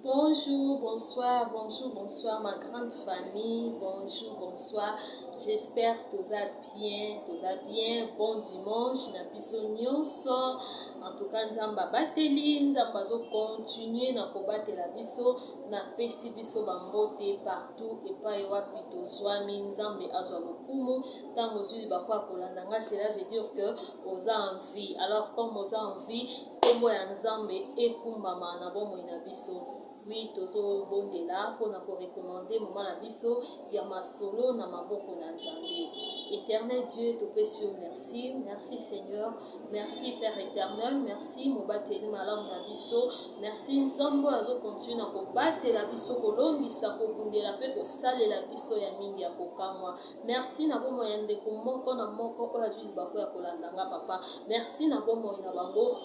Bonjour, bonsoir, bonjour, bonsoir ma grande famille. Bonjour, bonsoir. J'espère que vous allez bien, vous allez bien. Bon dimanche, na biso nyonso. En tout cas, Nzambe abateli, Nzambe azo continuer na kobatela biso, na pesi biso bambote partout epai wapi tozwami. Nzambe azwa lokumu. Ntango ozwi libaku ya kolanda nga, cela veut dire que oza en vie. Alors comme oza en vie, nkombo ya Nzambe ekumbama na bomoi na biso. Oui, tozobondela mpona korecommander moma na biso ya masolo na maboko na Nzambe. Éternel Dieu, topesi yo merci. Merci Seigneur, merci Père éternel, merci mobateli malamu na biso. Merci Nzambe oyo azocontinuer na kobatela biso, kolongisa, kobundela mpe kosalela biso ya mingi ya kokamwa. Merci na bomoi ya ndeko moko na moko oyo azwi libaku ya kolanda nga, papa. Merci na bomoi na bango.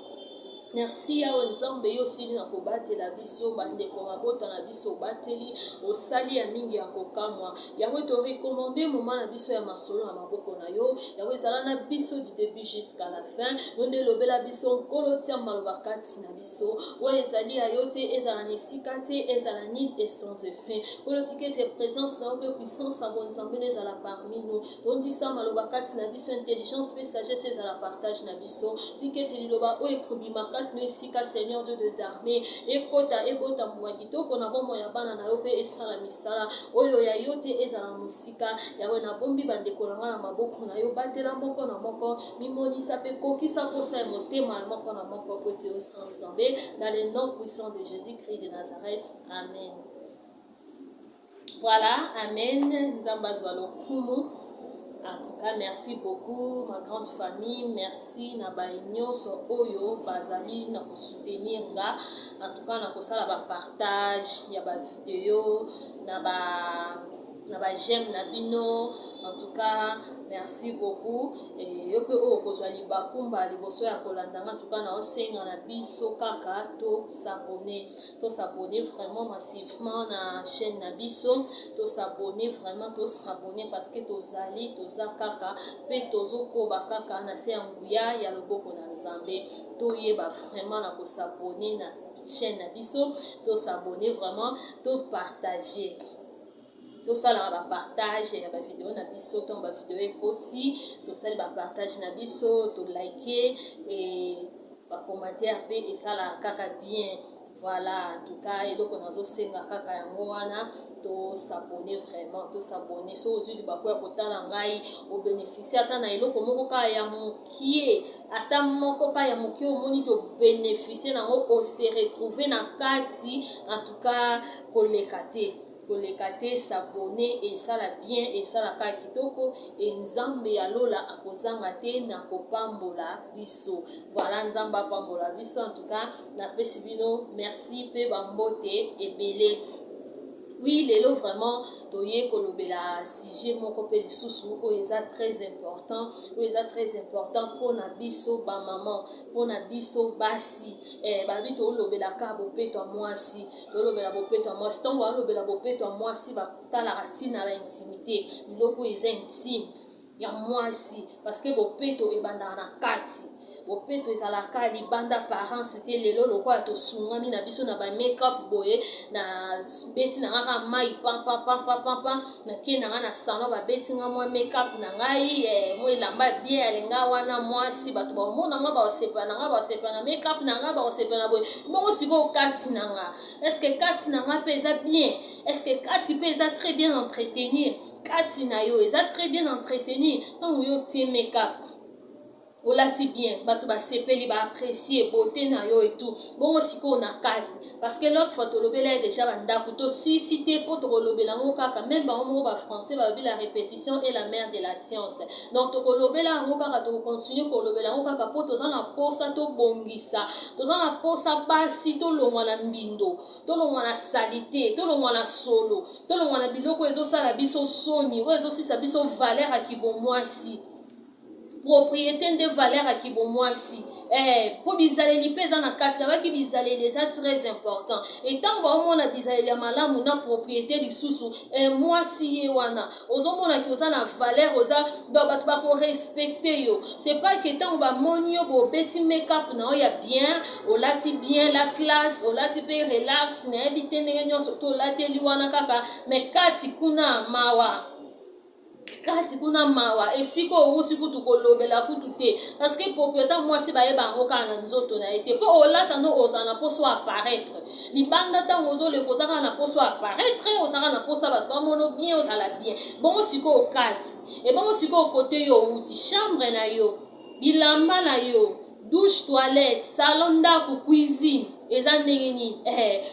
Merci Yawe Nzambe, yo osili na kobatela biso, bandeko, mabota na biso, obateli, osali ya mingi ya kokamwa. Yawe, torecommander moma na biso ya masolo na maboko na yo. Yawe, ezala na biso du début jusqu'à la fin. Yo nde elobela biso, Nkolo, tia maloba kati na biso. Oyo ezali ya yo te ezala na esika te, ezala nul et sans effet. Nkolo, tika ete présence na yo mpe puissance ya bonzambe no ezala parmi nous. Tondisa maloba kati na biso, intelligence mpe sagesse ezala partage na biso. Tika ete liloba oyo ekobima kati no esika, Seigneur Dieu des armées, ekota, ebota mbuma kitoko na bomoi ya bana na yo mpe esala misala. Oyo ya yo te ezala mosika. Yawe, nabombi bandeko na ngai na maboko na yo. Batela moko na moko, mimonisa mpe kokisa posa ya motema ya moko na moko, po ete osa Nzambe. Dans le nom puissant de Jésus Christ de Nazareth, amen. Voilà, amen. Nzambe azwa lokumu. En tout cas, merci beaucoup ma grande famille. Merci na baye nyonso oyo bazali na kosoutenir nga. En tout cas, na kosala bapartage ya bavideo, na ba j'aime na bino. En tout cas, merci beaucoup. Yo mpe oyo kozwa libakumba liboso ya kolanda nga, en tout cas naosenga na biso kaka tos'abonner, tos'abonner vraiment massivement na chaîne na biso. Tos'abonner vraiment, tos'abonner, parce que tozali, toza kaka mpe tozokoba kaka na se ya nguya ya loboko na Nzambe. Toyeba vraiment na kos'abonner na chaîne na biso. Tos'abonner vraiment, topartager, tosalaka bapartage ya bavideo na biso. Ntango bavideo ekoti, tosali bapartage na biso, toliker e bacommentaire mpe esalaka kaka bien. Voilà, en tout cas, eloko nazosenga kaka yango wana, tos'abonner vraiment, tos'abonner. So ozwi libaku ya kotala ngai, obénéficier ata na eloko moko kaka ya mokie, ata moko kaka ya mokie, omoniki obénéficier nango, ose retrouver na kati, en tout cas koleka te, koleka te. S'abonner esala bien, esalaka kitoko e Nzambe ya lola akozanga te na kopambola biso. Voilà, Nzambe apambola biso. En tout cas, napesi bino merci mpe bambote ebele. Oui, lelo vraiment toye kolobela sujet moko mpe lisusu oyo eza très important, oyo eza très important mpona biso bamama, mpona biso basi. Babi tolobelaka bopeto ya mwasi, tolobela bopeto ya mwasi. Ntango balobela bopeto ya mwasi, batalaka ntina ya intimité, biloko oyo eza intime ya mwasi, parce que bopeto ebandaka na kati. Bopeto ezalaka libanda apparence te. Lelo lokola tosungami na biso na bamake-up boye, na beti na nga kaka mai pampapampapampa, nake na nga na salon, babeti nga mwa make-up na ngai, mwa elamba bien alenga wana, mwasi bato baomona nga, baosepela na nga, baosepela na make-up na nga, baosepela na boye. Bongo sikoyo kati na nga, est-ce kati na nga mpe eza bien? Est-ce kati mpe eza très bien entretenir? Kati na yo eza très bien entretenir? Ntango yo tie make-up, olati bien, bato basepeli, baapprécier beauté na yo et tout. Bongo sikoyo na kati? Parce que l'autre fois tolobela ye déjà, bandako tosisi te mpo tokolobela yango kaka. Même bango moko bafrançais balobi: "La répétition est la mère de la science." Donc tokolobela yango kaka, tokocontinuer kolobela yango kaka, mpo toza na posa tobongisa, toza na posa basi tolongwa na mbindo, tolongwa na saleté, tolongwa na solo, tolongwa na biloko ezosala biso soni, oyo ezosisa biso valeur ya kibomwasi. Propriété nde valeur ya kibomwasi eh, mpo bizaleli mpe eza na kati. Nabaki bizaleli eza très important. Etango baomona bizaleli ya malamu na propriété lisusu, eh, mwasi ye wana ozomonaki oza na valeur, oza donc bato bakorespecte yo. C'est pas que ntango bamoni yo bobeti make-up na yo ya bien, olati bien la classe, olati mpe relax, nayebi te ndenge nyonso to olateli wana kaka, mais kati kuna mawa, kati kuna mawa. Esika owuti kutu kolobela kutu te, parce que propriété mwasi bayeba yango kaka na nzoto na ye te, mpo olata no ozala na mposo apparaître libanda. Ntango ozoleka, oza kaka na mposo apparaître, oza kaka na mposo bato bamono bien, ozala bien. Bongo sikoyo kati ebongo sikoyo kote yo owuti, chambre na yo, bilamba na yo, douche, toilette, salon, ndako, cuisine eza ndenge nini?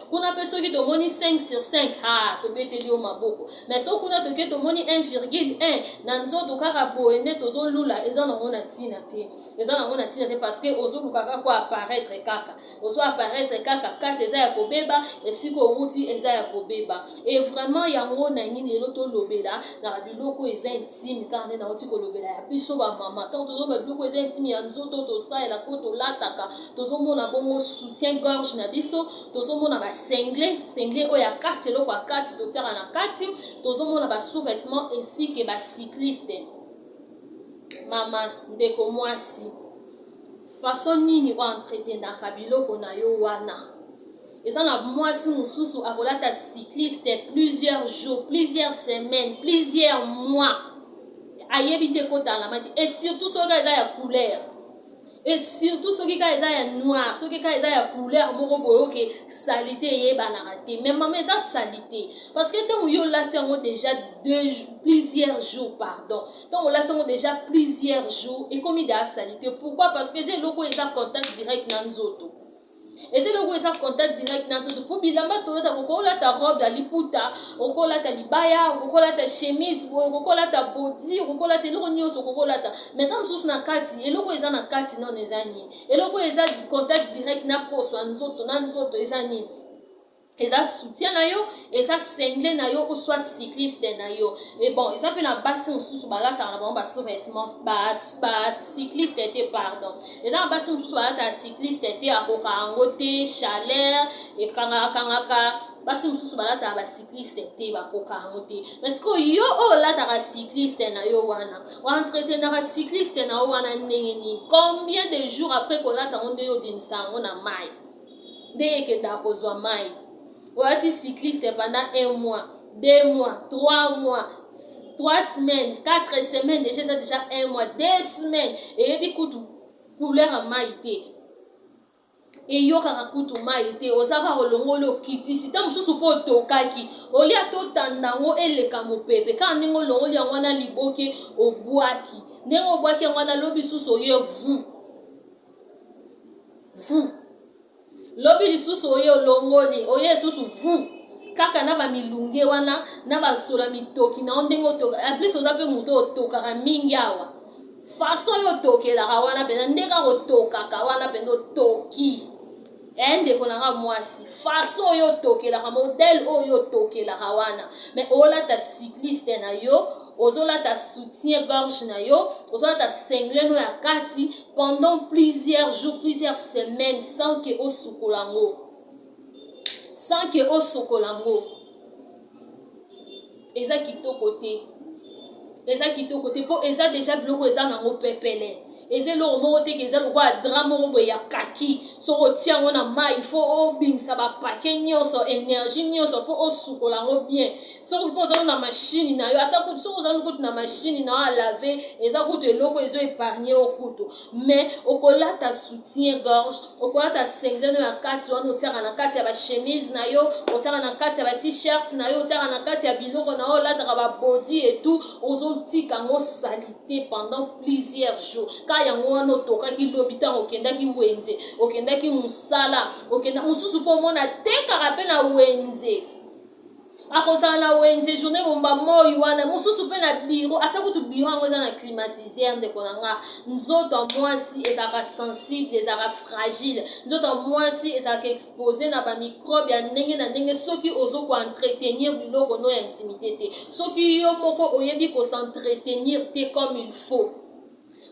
Kuna mpe soki tomoni 5 sur 5, ha, tobeteli yo maboko. Mais soki kuna toke tomoni 1,1 na nzoto kaka boye nde tozolula, eza nango na ntina te, eza nango na ntina te, parce que ozoluka kaka ko apparaître, kaka ozo apparaître kaka, kati eza ya kobeba, esika owuti eza ya kobeba. Et vraiment yango na nini lelo tolobela na biloko eza intime, kaka nde nauti kolobela ya biso bamama. Ntango tozomona biloko eza intime ya nzoto tosalela po tolataka, tozomona bongo soutien gorge na biso, tozomona basinglet, singlet oyo ya kati, eloko ya kati totiaka na kati, tozomona basous-vêtement ainsi que bacycliste. Mama, ndeko mwasi, façon nini oentretenaka biloko na yo wana? Eza na mwasi mosusu akolata cycliste plusieurs jours, plusieurs semaines, plusieurs mois, ayebi te kotala na te. Et surtout soki eza ya couleur, et surtout soki kaka eza ya noir, soki kaka eza ya couleur moko boye, oke saleté eyebanaka te. Mais mama, eza saleté, parce que ntango yo olati yango déjà deux, plusieurs jours, pardon, ntango olati yango déjà plusieurs jours, ekomi déjà saleté. Pourquoi? Parce que eza eloko eza contact direct na nzoto, eza eloko eza contact direct na nzoto. Mpo bilamba tolata, okoki olata robe ya liputa, okoki olata libaya, okoki olata chemise boye, okoki olata body, okoki olata eloko nyonso okoki olata. Mais ta mosusu na kati, eloko eza na kati nano eza nini? Eloko eza contact direct na poso ya nzoto na nzoto eza nini? Eza soutien na yo, eza singlet na yo ou soit cycliste na yo. Et bon, eza mpe na basi mosusu balataka na bango basous-vêtement, bacycliste te, pardon. Eza na basi mosusu balataka cycliste te, akoka yango te, chaleur ekangakangaka. Basi mosusu balataka bacycliste te, bakoka yango te. Mais sikoyo yo oyo olataka cycliste na yo wana, oentretenaka cycliste na yo wana ndenge nini? Combien de jours après kolata yango nde yo odinisa yango na mai, nde ekendaka kozwa mai? Olati cycliste pendant un mois, 2 mois, 3 mois, 3 semaines, 4 semaines, déjà eza déjà un mois, 2 semaines, eyebi kutu couleur ya mai te, eyokaka kutu mai te. Oza kaka olongoli, okitisi ta mosusu mpo otokaki, olia totanda yango eleka mopepe kaka ndenge olongoli yango wana liboke, obwaki. Ndenge obwaki yango wana, lobi susu oye vu vu, lobi lisusu oye olongoli, oye lisusu vu, kaka na bamilunge wana na basola mitoki na yo ndenge otoka. En plus oza mpe moto otokaka mingi awa, façon oyo otokelaka wana mpenza, ndenge otokaka wana mpenza, otoki e ndeko na nga mwasi, façon oyo otokelaka, modèle oyo otokelaka wana. Mais olata cycliste na yo, ozolata soutien gorge na yo, ozolata singlet no ya kati pendant plusieurs jours, plusieurs semaines, sans que osukola yango, sans que osokola yango, eza kitoko te, eza kitoko te, mpo eza déjà biloko eza nango pepele. Eza eloko moko te que eza lokola drap moko boye ya kaki, soki otia yango na mai, fo obimisa bapake nyonso, énergie nyonso mpo osukola yango bien. Soki mpo ozali na mashine na yo, ata kutu soki ozali kutu na mashine na yo alave, eza kutu eloko ezo épargne yo kutu. Mais okolata soutien gorge, okolata singlet no ya kati wana, otiaka na kati ya bachemise na yo, otiaka na kati ya bat-shirt na yo, otiaka na kati ya biloko na yo olataka, babody et tout, ozotika yango saleté pendant plusieurs jours. Ka yango wana otokaki lobi, ntango okendaki wenze, okendaki mosala, okenda mosusu mpo omona tekaka mpe na wenze, akozala na wenze journée momba moi wana, mosusu mpe na bureau, ata kutu bureau yango eza na climatiseur. Ndeko na nga, nzoto ya mwasi ezalaka sensible, ezalaka fragile. Nzoto ya mwasi ezalaka exposé na bamicrobe ya ndenge na ndenge. Soki ozokoentretenir biloko no ya intimité te, soki yo moko oyebi kos'entretenir te comme il faut.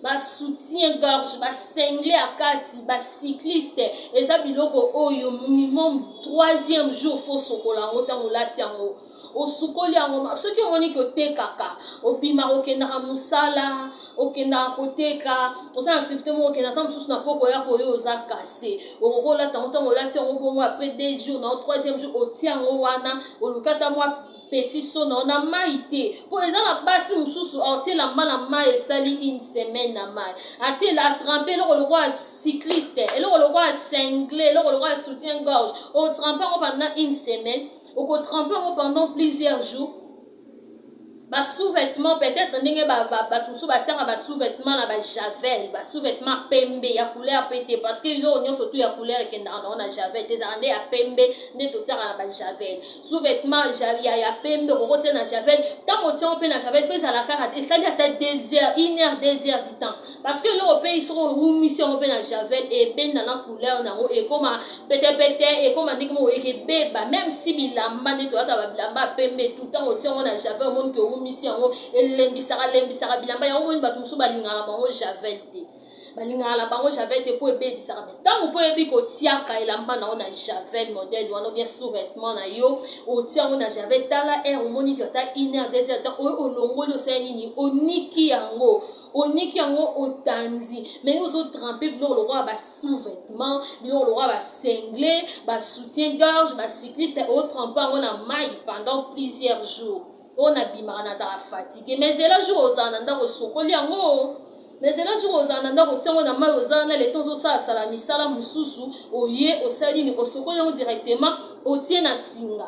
Ba soutien gorge, ba singlet ya kati, ba cycliste, eza biloko oyo minimum troisième jour faut sokola yango ntango olati yango. Osukoli yango, soki omoni ke otekaka, obimaka, okendaka mosala, okendaka koteka, oza na activité moko, okenda ata mosusu na poko ya koyo oza kase, okoki olata yango. Ntango olati yango bongo, après 2 jours na yo, troisième jour, otia yango wana, oluki ata mwa petit seau na yo na mai te, mpo eza na basi mosusu aotie elamba na mai, esali une semaine na mai, atie, atrempe eloko lokola cycliste, eloko lokola singlet, eloko lokola soutien gorge, otrempe yango pendant une semaine, okotrempe yango pendant plusieurs jours. Basous-vêtement, peut-être ndenge bato mosusu batiaka basous-vêtement na bajavel, basous-vêtement pembe ya couleur pe te, parce que biloko nyonso tu ya couleur ekendaka nango na javel te, ezalaka nde ya pembe nde totiaka na bajavel. Sous-vêtement ya pembe okokotia na javel. Ntango otiango mpe na javel, faut ezala kaka esali ata 2 heures, 1 heure, 2 heures du temps, parce que eloko mpe soki owumisi yango mpe na javel, ebenda na couleur nango, ekóma petepete, ekóma ndenge moko ekebeba. Même si bilamba nde toyaka babilamba ya pembe tu, ntango otia yango na javel, omoni ke owumisi yango, elembisaka, lembisaka bilamba yango. Omoni bato mosusu balingaka bango javel te, balingaka na bango javel te mpo ebebisaka. Mais ntango mpo oyebi kotiaka elamba na yo na javel modèle wana, bien sous-vêtement na yo otia yango na javel, tala heure omoniki ata une heure, 2 heures, temps oyo olongoli, osali nini? Oniki yango, oniki yango, otandi. Mais ozotrempe biloko lokola basous-vêtement, biloko lokola basinglet, basoutien gorge, bacycliste, otrempe yango na mai pendant plusieurs jours. Oyo nabimaka, nazala fatigué, mais zela jour ozala na ndako, osokoli yango. Mais zela jour ozala na ndako, otiango na mai, ozala na leto, ozosalasala misala mosusu, oye, osali nini? Osokoli yango directement, otie na singa.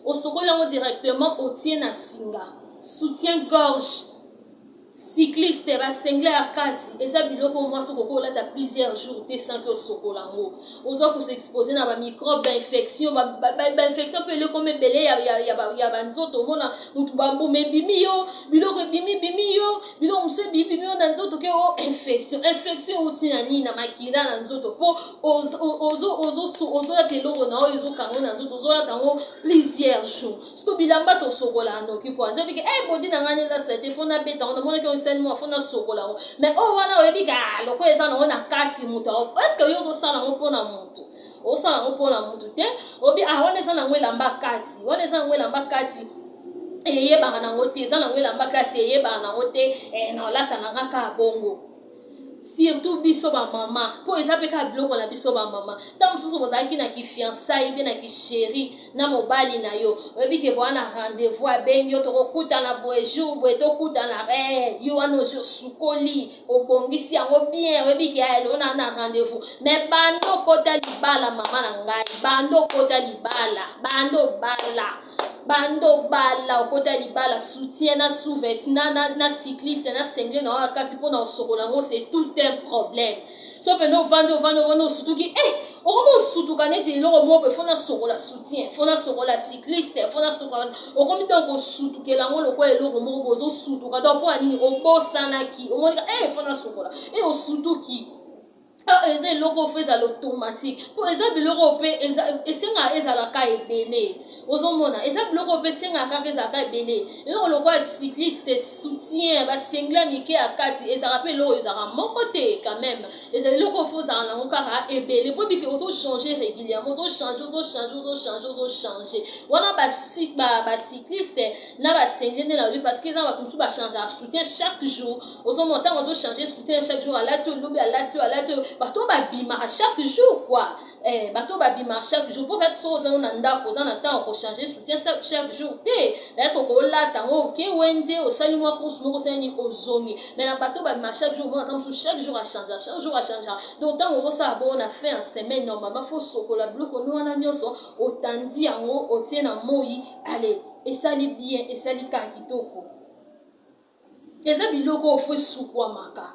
Osokoli yango directement, otie na singa. Soutien gorge, cycliste, basinglet ya kati, eza biloko mwasi okoki olata plusieurs jours te sans que osokola yango. Oza kosexpose na bamicrobe, bainfection, bainfection mpe eloko ebele ya banzoto. Omona motu bambuma ebimi yo, biloko ebimi bimi yo, biloko mosusu ebimi bimi yo na nzoto, ke o infection. Infection euti na nini? Na makila na nzoto, mpo ozolata eloko na oyo ezokanga na nzoto, ozolata yango plusieurs jours. Siko bilamba tosokola noki, mpo anzobi ke e bodi na ngai eza saleté, faut nabeta yango, namonaki oyo esali mwa, faut nasokola yango. Mais oyo wana oyebi ka lokola eza nango na kati, moto, est-ce yo ozosala yango mpona moto? Osala yango mpona motu te. Obi ah, wana eza nango elamba kati, wana eza nango elamba kati, eyebaka nango te, eza nango elamba kati, eyebaka nango te, na olata nanga kaka bongo. Surtout biso bamama, mpo eza mpe kaka biloko na biso bamama. Ntango mosusu bozalaki na kifiançailles mpe na kichéri na mobali na yo, oyebi ke boa na rendez-vous, abengi yo, tokokutana boye, jour boye tokutana. Yo wana ozwi, osukoli, obongisi yango bien, oyebi ke lelo na na rendez-vous. Mais bando okota libala, mama na ngai, bando okota libala, bando obala, bando obala, okota libala, soutien na sous-vêt na cycliste na singlet na oyo kati, mpona osokola yango, c'est tout un problème. So mpena ovandi, ovandi, ovandi, osutuki, okomi osutuka neti eloko moko boye, faut nasokola soutien, faut nasokola cycliste, faut nasokola. Okomi donc osutukela yango lokola eloko moko boye, ozosutuka. Donc mpo ya nini? Obosanaki, omonika faut nasokola, osutuki. Eza eloko faut ezala automatique, mpo eza biloko mpe esengaka ezalaka ebele. Ozomona, eza biloko mpe esengaka kaka ezalaka ebele. Eloko lokola cycliste, soutien, basinglet mike ya kati, ezalaka mpe eloko ezalaka moko te quand même. Ezala eloko faut ozala nango kaka ebele, mpo bike ozochange régulièrement, ozochange, ozochange, ozochange, ozochange. Wana bacycliste na basinglet nde nalobi, parce que eza bato mosusu bachangeaka soutien chaque jour. Ozomona ntango azochange soutien chaque jour, alati oyo, lobi alati oyo, alati oyo. Bato oyo babimaka chaque jour quoi, bato oyo babimaka chaque jour, mpo peut-être soki oza na ndako, oza na ntango kochange soutien chaque jour te. Peut-être okolata yango, oke wenze, osali mwa course moko, osali nini, ozongi. Mais na bato oyo babimaka chaque jour, omona ntango mosusu chaque jour achange, chaque jour achange. Donc ntango ozosala bongo, na fin ya semaine, normalement faut sokola biloko no wana nyonso, otandi yango, otie na moi, ale esali bien, esali kaka kitoko. Eza biloko oyo faut esukwamaka,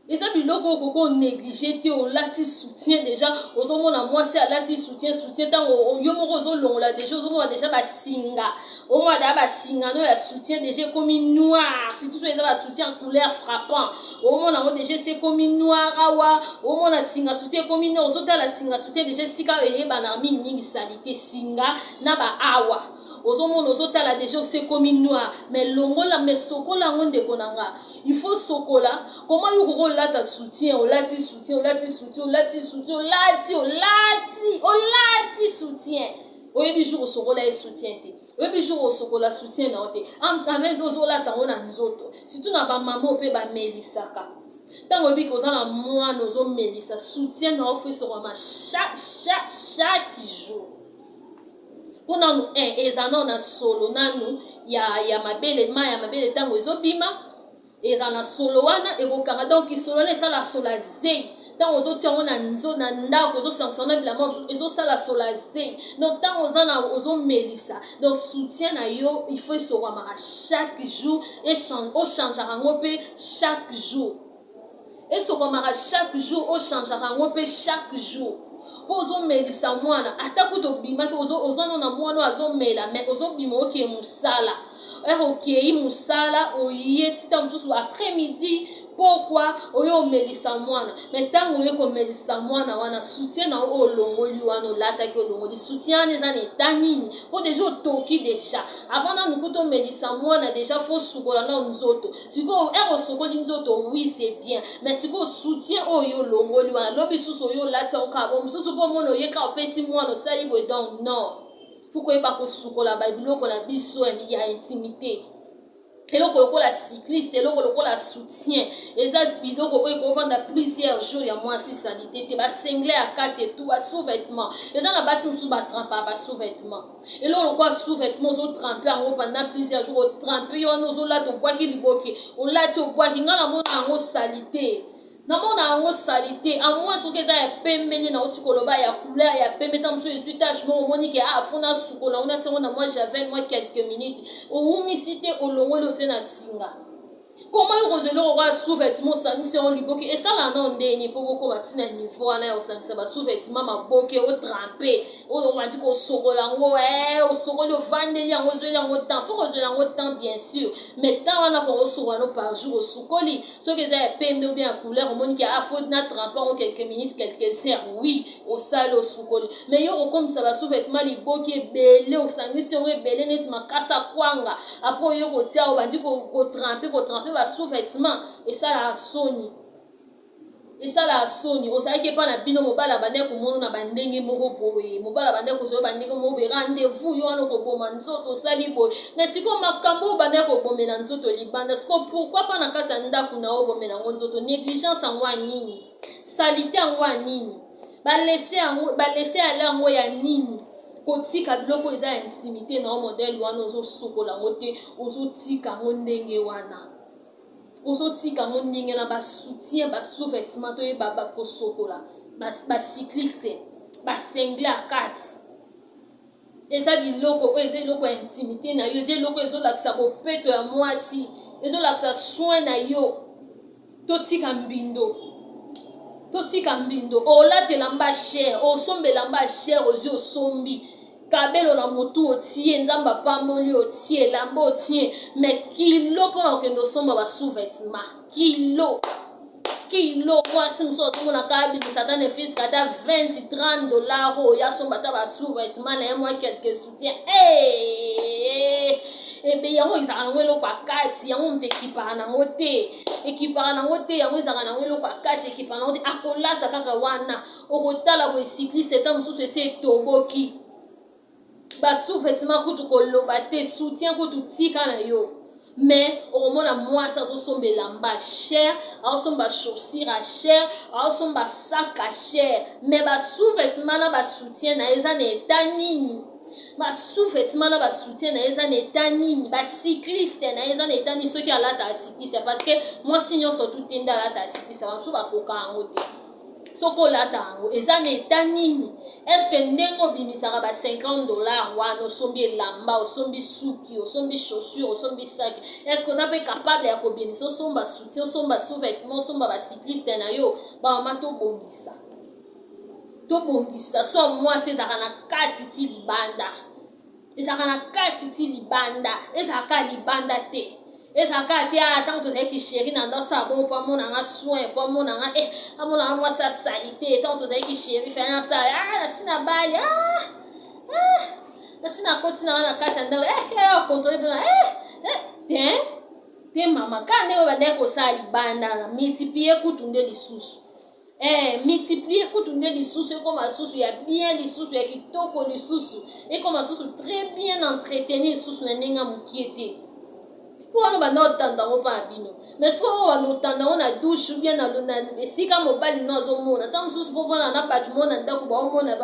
eza biloko oyo okoki onéglige te. Olati soutien déjà, ozomona mwasi alati soutien, soutien, ntango yo moko ozolongola déjà, ozomona déjà basinga, omona déjà basinga no ya soutien déjà ekomi noir, surtout so eza basoutien couleur frappant. Omona yango déjà esi ekomi noir awa, omona singa soutien ekomi noir. Ozotala singa soutien déjà esika eyebanaka mingimingi saleté, singa na baawa. Ozomona, ozotala deja osi ekomi noir, mais longola, mais sokola yango, ndeko na nga. Il faut sokola. Comment yo koko olata soutien, olati soutien, olati soutien, olati soutien, olati, olati, olati soutien, oyebi jour osokola ye soutien te, oyebi jour osokola soutien na yo te, en même ozolata yango na nzoto. Surtout na bamama mpe bamelisaka. Ntango oyebi ke oza na mwana, ozomelisa, soutien na yo faut esokolama chaque jour, mpo nanu 1 eza nano na solo nanu ya mabele, mai ya mabele. Ntango ezobima, eza na solo wana ekokanga. Donc solo wana esala solo ya zei. Ntango ozotia yango na nzo na ndako, ozosangisa na bilamba mosusu, ezosala solo ya zei. Donc ntango oza na ozomelisa, donc soutien na yo, il faut esokwamaka chaque jour, ochangeaka yango mpe chaque jour. Esokwamaka chaque jour, ochangeaka yango mpe chaque jour, mpo ozomelisa mwana. Ata kuta obimaki, oza nano na mwana oyo azomela, mais ozobima, okee mosala, ere okei mosala, oye tita mosusu après midi, pokwa, oyo omelisa mwana. Mais ntango oye komelisa mwana wana, soutien na oyo olongoli wana, olataki, olongoli soutien wana, eza na eta nini? Mpo deja otoki deja. Avant nanu kuta omelisa mwana, deja faut osukola nano nzoto. Sikoyo ere osokoli nzoto, oui, c'est bien, mais sikoyo soutien oyo olongoli wana, lobi susu oyo olati yango kaka bo mosusu, mpo omona oyeka opesi mwana, osali boye. Donc non, faut koyeba kosukola babiloko na biso ya intimité. Eloko lokola cycliste, eloko lokola soutien, eza biloko oyo ekovanda plusieurs jours ya mwasi saleté te. Basinglet ya kati etu, basous-vêtement, eza na basi mosusu batrempaka basous-vêtement. Eloko lokola sous-vêtement, ozotrempe yango pendant plusieurs jours, otrempe yo wana, ozolata, obwaki liboke, olati, obwaki. Ngai namona yango saleté, namona yango saleté. Amoi soki eza ya pembe, nde nauti koloba, ya couleur ya pembe, ntango mosusu ezwi tache moko, omoni ke ah, faut nasukola ngo, natiango na mwa javel mwa quelques minutes, owumisi te, olongoli, otie na singa. Koma yo kozwa eloko kwa sous-vêtement, osangisi yango liboke, esalaka nao ndeni mpo bokoma ntina niveau wana ya kosangisa basous-vêtement maboke, otrempe oyo, obandi kosokola yango, osokoli, ovandeli yango, ozweli yango temps. Faut kozwela yango temps, bien sûr, mais temps wana kokosokola no par jour. Osukoli, soki eza ya pembe ou bien ya couleur, omoni ke ah, faut na trempe yango quelques minutes, quelques heures, oui, osali, osukoli. Mais yo kokomisa basous-vêtement liboki ebele, osangisi yango ebele neti makasa kwanga, après oyo kotia, obandi kotrempe, kotrempe basous-vêtement, esalaka soni, esalaka soni. Ozalaki epa na bino, mobali abandaki komona na bandenge moko boye, mobali abandaki kozwa bandenge moko boye, rendez-vous yo wana okoboma nzoto, osali boye. Mais sikoyo makambo oyo bandaki kobomela nzoto libanda, sikoyo pourquoi mpa na kati ya ndako na yo obomela yango nzoto? Négligence yango ya nini? Saleté yango ya nini? Balese yango, balese ale yango ya nini? Kotika biloko eza ya intimité na yo modèle wana, ozosukola yango te, ozotika yango ndenge wana, ozotika yango ndenge na basoutien, basous-vêtement, toyeba kosokola bacycliste, basinglet ya kati. Eza biloko oyo eza eloko ya intimité na yo, eza eloko ezolakisa bopeto ya mwasi, ezolakisa soin na yo. Totika mbindo, totika mbindo. Olatela mba cher, osombela mba cher, ozwi, osombi kabelo na motu, otie, Nzambe apamboli, otie elamba, otie, mais kilo mpona kokende osomba basous-vêtement, kilo kilo. Mwasi mosusu azomonaka abimisa ata ne fût-ce que ata 20, 30 dollars oyo asomba ata basous-vêtement na ye, mwa quelque soutien. Hey! Ebe yango ezalaka nango eloko ya kati, yango moto ekipaka nango te, ekipaka nango te. Yango ezalaka nango eloko ya kati, ekipaka nango te. Akolata kaka wana, okotala boye, cycliste eta mosusu esi etoboki, basous-vêtement kutu koloba te, soutien kutu tika na yo. Mais okomona mwasi azosomba elamba cher, azosomba chaussure ya cher, azosomba sac ya cher, mais basous-vêtement na basoutien na ye eza na eta nini? Basous-vêtement na basoutien na ye eza na eta nini? Bacycliste na ye eza na eta nini, soki alataka cycliste? Parce que mwasi nyonso tu te nde alataka cycliste, bamosusu bakoka yango te. Soki olata yango, eza na eta nini? Est-ce ndenge obimisaka ba 50 $ wana, osombi elamba, osombi suki, osombi chaussure, osombi saki, est-ce oza mpe capable ya kobimisa, osomba soutien, osomba sous-vêtement, osomba bacycliste na yo? Bamama, tobongisa, tobongisa. So mwasi ezalaka na kati ti libanda, ezalaka na kati ti libanda, ezalaka libanda te, ezalaka te. A ntango tozalaki chéri na ndo asala bongo mpo amonanga soin, mpo amonanga amonanga mwasi asali te. Ntango tozalaki chéri, fai nasala. Ah, nasi na bali, ah, ah. Kasi nakoti na nga na kati ya ndako, eh, eh, contrôle mpe eh, eh, te te mama, kaka ndenge bandaki kosala libanda na multiplier kutu nde lisusu, eh, multiplier kutu nde lisusu, ekoma lisusu ya bien, lisusu ya kitoko, lisusu ekoma lisusu très bien entretenu, lisusu na ndenge ya mokie te. Mpo wana banda otanda yango mpa na bino, mais soki oyo banda otanda yango na douche ou bien na esika mobali no azomona, ntango mosusu mpo vanda na bato mo na ndako baomona,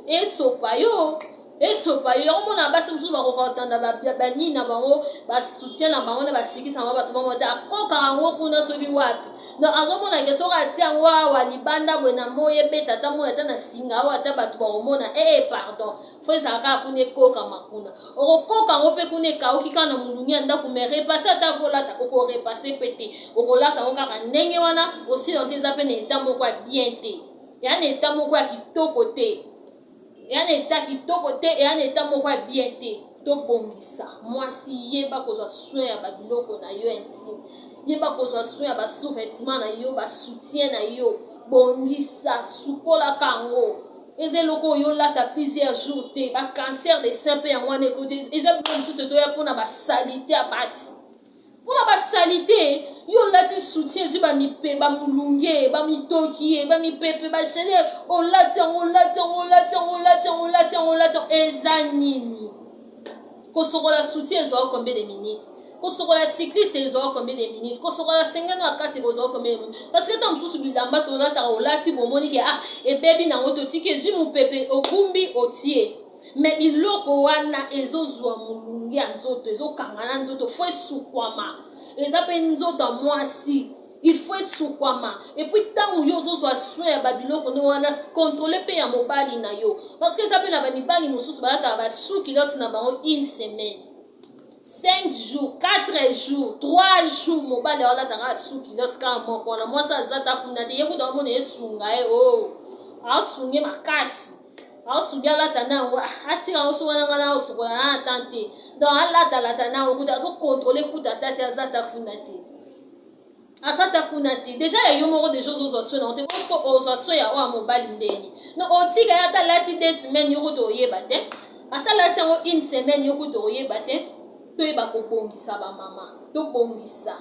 esopa yo, esopa yo. Yango mona basi mosusu bakoka kotanda banini na bango, basoutien na bango na basikisa bango, bato bango te, akokaka yango kuna soki wapi. Donc azomona ke soki atia yango awa libanda boye na moi, ebeta ata moi, ata na singa oyo, ata bato bakomona. Ee, pardon, faut ezala kaka kuna, ekokama kuna. Okokoka yango mpe kuna ekauki kaka na molungi ya ndako, mais repasse ata volata, okorepasser mpe te, okolata yango kaka ndenge wana. Osila te, eza mpe na état moko ya bien te, eya na état moko ya kitoko te, eya na état kitoko te, eya na état moko ya bien te. Tobongisa. Mwasi, yeba kozwa soin ya babiloko na yo intime, yeba kozwa soin ya basous-vêtement na yo, basoutien na yo. Bongisa, sukolaka yango. Eza eloko oyo olata plusieurs jours te. Bacancer de sein mpe yango wana ekoti. Eza biloko mosusu ezoya mpona basaleté ya basi, mpona basaleté. Yo olati soutien, ezwi bamipe, bamolunge, bamitoki ye, bamipepe, bachaleur, olati yango, olati yango, olati yango, olati yango, olati yango, olati yango. Eza nini? Kosokola soutien ezwaka combien de minutes? Kosokola cycliste ezwaka combien de minutes? Kosokola sengeno ya kati kozwaka combien de minutes? Parce que ntango mosusu bilamba tolataka, olati, bomoni ke ah, ebebi nango, totiki, ezwi mopepe, okumbi, otie. Mais biloko wana ezozwa molunge ya nzoto, ezokanga na nzoto. Faut esukwama. Eza mpe nzoto ya mwasi, il faut esukwama. Et puis ntango yo ozozwa soin ya babiloko nde wana, contrôle mpe ya mobali na yo, parce que eza mpe na bamibali mosusu balataka basous-culotte na bango une semaine, 5 jours, 4 jours, 3 jours. Mobali aolataka sous-culotte kaka moko wana, mwasi aza ta kuna te, ye kuta omona esunga ye o oh, aosunge makasi, aosungi alata na yango, atika yango so wana, nga na osokola na ata te. Donc alatalata na yango kuta, azocontrôler kuta ata te, aza ta kuna te, aza ta kuna te. Déjà ya yo moko déjà ozozwa soin nango te, bosiko ozwa soin ya oyo ya mobali ndeni? Donc otika ye ata alati 2 semaines, yo kuta oyeba te. Ata alati yango une semaine, yo kuta oyeba te. Toyeba kobongisa, bamama, tobongisa,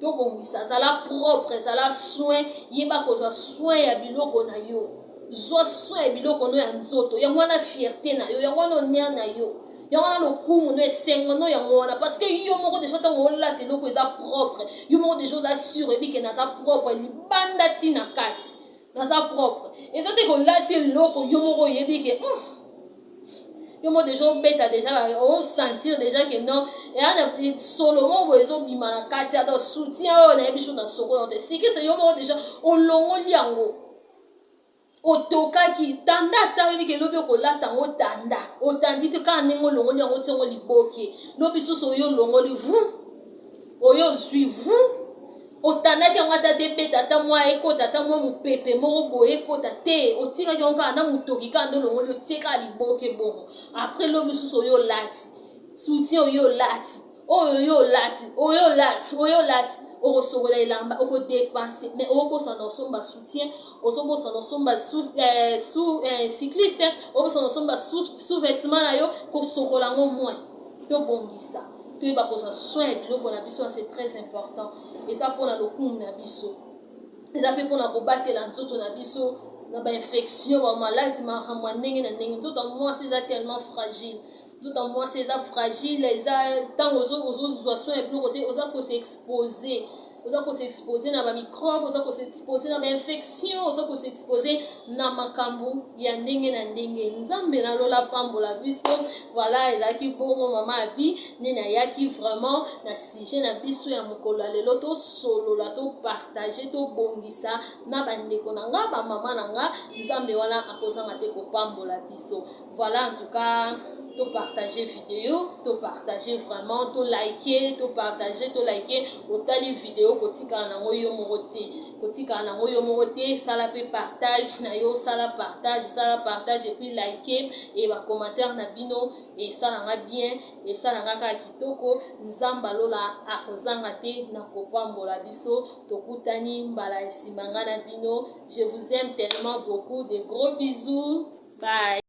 tobongisa. Zala propre, zala soin, yeba kozwa soin ya biloko na yo. Zwa soin ya biloko no ya nzoto. Yango wana fierté na yo, yango wana honneur na yo, yango wana lokumu no, esengo no, yango wana. Parce que yo moko déjà, ntango olata eloko eza propre, yo moko déjà oza sûr, oyebi ke naza propre libanda ntina kati, naza propre. Eza te kolati eloko, yo moko oyebi ke yo moko déjà obeta, déjà osentir déjà ke non, eya na solo moko boye ezobima na kati ya soutien oyo nayebi so na soko te. Sikisa yo moko déjà olongoli yango, otokaki tanda, ata oyebi ke lobi okolata yango, tanda, otandi te kaka ndenge olongoli yango, tiango liboke. Lobi susu oyo olongoli vu, oyo ozwi vu, otandaki yango ata te, ebeta ata mwa, ekota ata mwa mopepe moko boye, ekota te. Otikaki yango kaka na motoki, kaka nde olongoli, otie kaka liboke bongo. Après lobi susu oyo olati soutien, oyo olati, oyo oyo olati, oyo olati, oyo olati, okosokola elamba, okodépenser, mais okobosana osomba soutien, ozobosana osomba cycliste, obosana osomba sous-vêtement na yo, kosokola yango moins. Tobongisa, toyeba kozwa soin ya biloko na biso, c'est très important. Eza mpona lokumu na biso, eza mpe mpona kobatela nzoto na biso na bainfection, bamaladi, makambo ya ndenge na ndenge. Nzoto ya mwasi eza tellement fragile, nzoto ya mwasi eza fragile. Eza ntango ozozwa soin ya biloko te, oza kos'exposer, oza kos'exposer na bamicrobe, oza kos'exposer na bainfection, oza kos'exposer na makambo ya ndenge na ndenge. Nzambe nalola pambola biso. Voilà, ezalaki bongo mama Abi nde nayaki vraiment na sujet na biso ya mokolo ya lelo. Tosolola, topartager, tobongisa na bandeko na nga, bamama na nga. Nzambe wana akozanga te kopambola biso. Voilà, en tout cas topartage vidéo, topartage vraiment, tolike, topartage, tolike. Otali vidéo, kotikala nango yo moko te, kotikala nango yo moko te. Sala mpe partage na yo, sala partage, sala partage, et puis like e bacommentaire na bino esalanga bien, esalanga kaka kitoko. Nzambe alola akozanga te na kopambola biso. Tokutani mbala nsima, nga na bino. Je vous aime tellement beaucoup, de gros bisous, bye.